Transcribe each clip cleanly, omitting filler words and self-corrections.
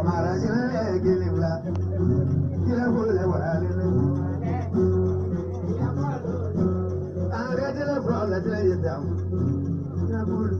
Kamara jina gilibla gila bole wale aga jila frola jila yedam gila bole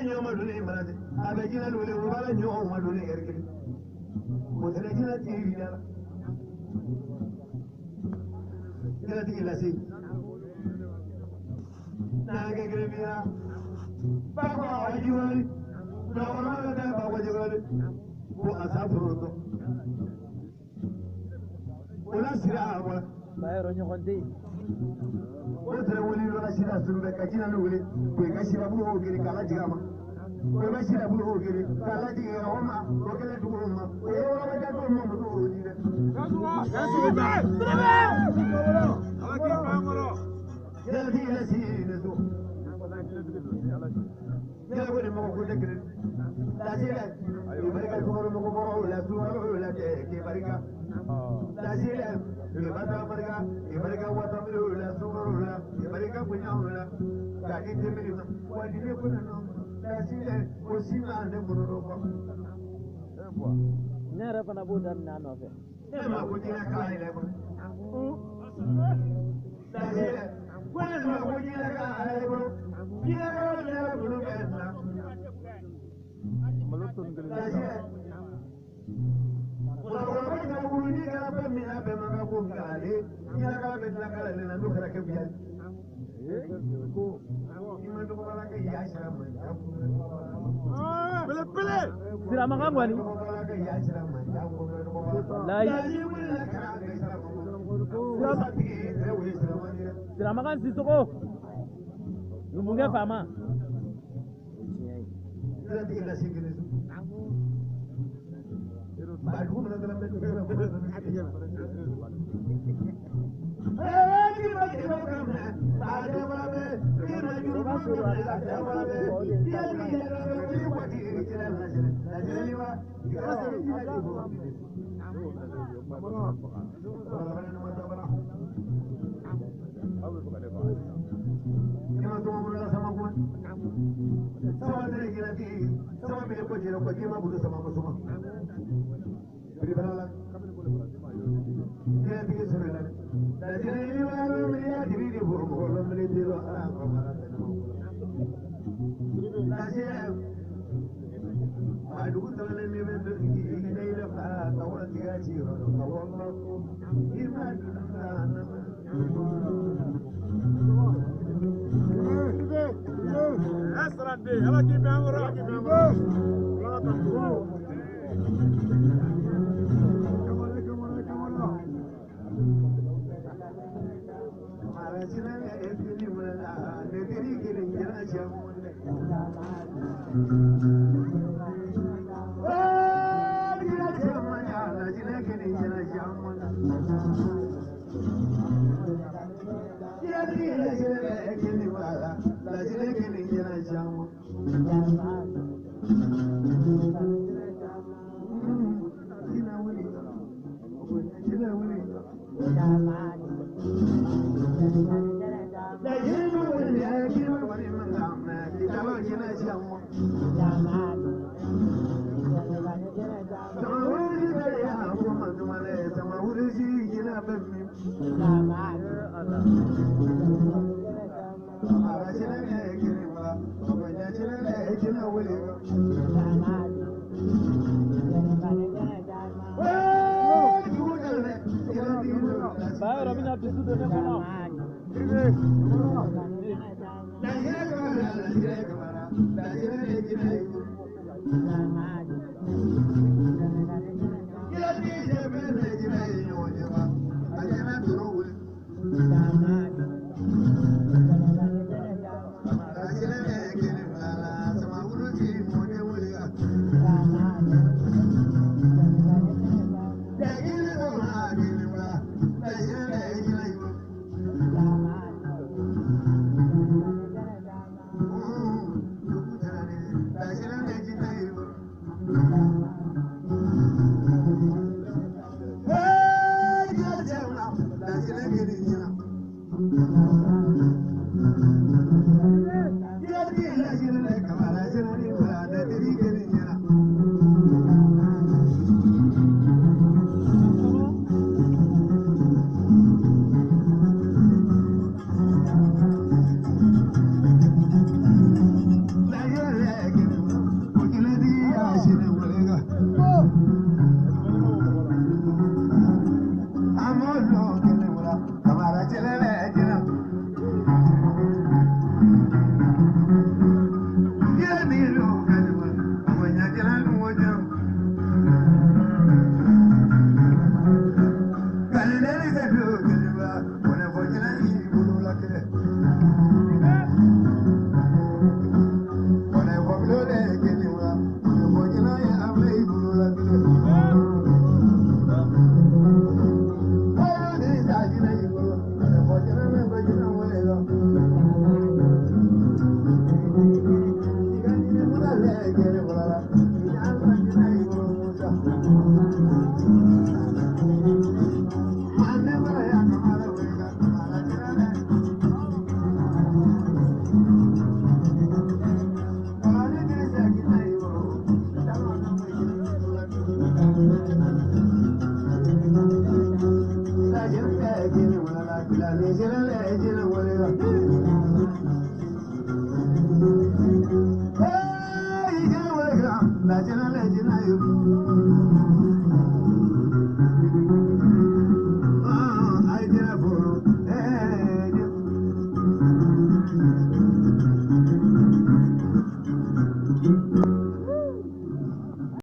ɲɔgɔn ma donni mana dɛ a bɛ jinɛ wele o b'a la ɲɔgɔn ma donni yɛrɛ kelen o tɛnɛ jinɛ tigi bi da la jinɛ tigi lase n'a kɛ kelen bi la ba ko a ji wali dɔgɔtɔrɔ bɛ taa ba ko ji wali ko a sa foro tɔ o la sira a bɔra. Ba yɔrɔ ɲɔgɔn tɛ yen. O tɛrɛ wuli dɔ la sira sunu bɛ ka jinɛ ni wele k'o ka sira bolo o gere k'a lajigin a ma o bɛ sira bolo o gere k'a lajigin o ma o kɛlen dugu o ma o ye yɔrɔ bɛ datugu ma muso o di dɛ. Jinɛtigi yɛrɛ si ne so. Jinɛ ko nin mɔgɔ ko tɛ kelen. Lase dɛ k'i barika sukaro mɔgɔ bɔrɔw la sukaro la dɛ k'i barika. Lase dɛ k'i barika barika k'i barika watamiliw la sukaro la k'i barika bonyaw la k'a di denmisɛnnin ma wa di ne ko nana lase dɛ o si ma ne bolo dɔ bɔ. Ne yɛrɛ fana b'o daminɛ a nɔfɛ. Ne ma ko jinɛ k'a yɛrɛ kɔnɔ. Lase dɛ ko ne ma ko jinɛ k'a yɛrɛ kɔnɔ jinɛ k'a yɛrɛ bolo bɛ na. Lase dɛ. Mɔgɔkɔrɔba ka wuli ni kɛra fɛn min a bɛɛ man kan ko nka ale ɲɛnakala bɛ tila kala le la n'o kɛra kɛ biya ko i ma dɔgɔbala kɛ ya sira ma ja belebele Siramakan kɔni. dɔgɔbala kɛ ya sira ma ja Walayi. ni wulila kɛra a kɛ sira ma ko satigi yɛrɛ wuli sira ma di dɛ. Siramakan Sisoko. Numukɛ faama. Sira lase kelen so. Ba dugu mana dɔrɔn bɛ dugu Ala k'i bɛn kɔrɔ, ala k'i bɛn kɔrɔ. Ala ka to. Ba yɔrɔ bɛna dusu don ne kɔnɔ. La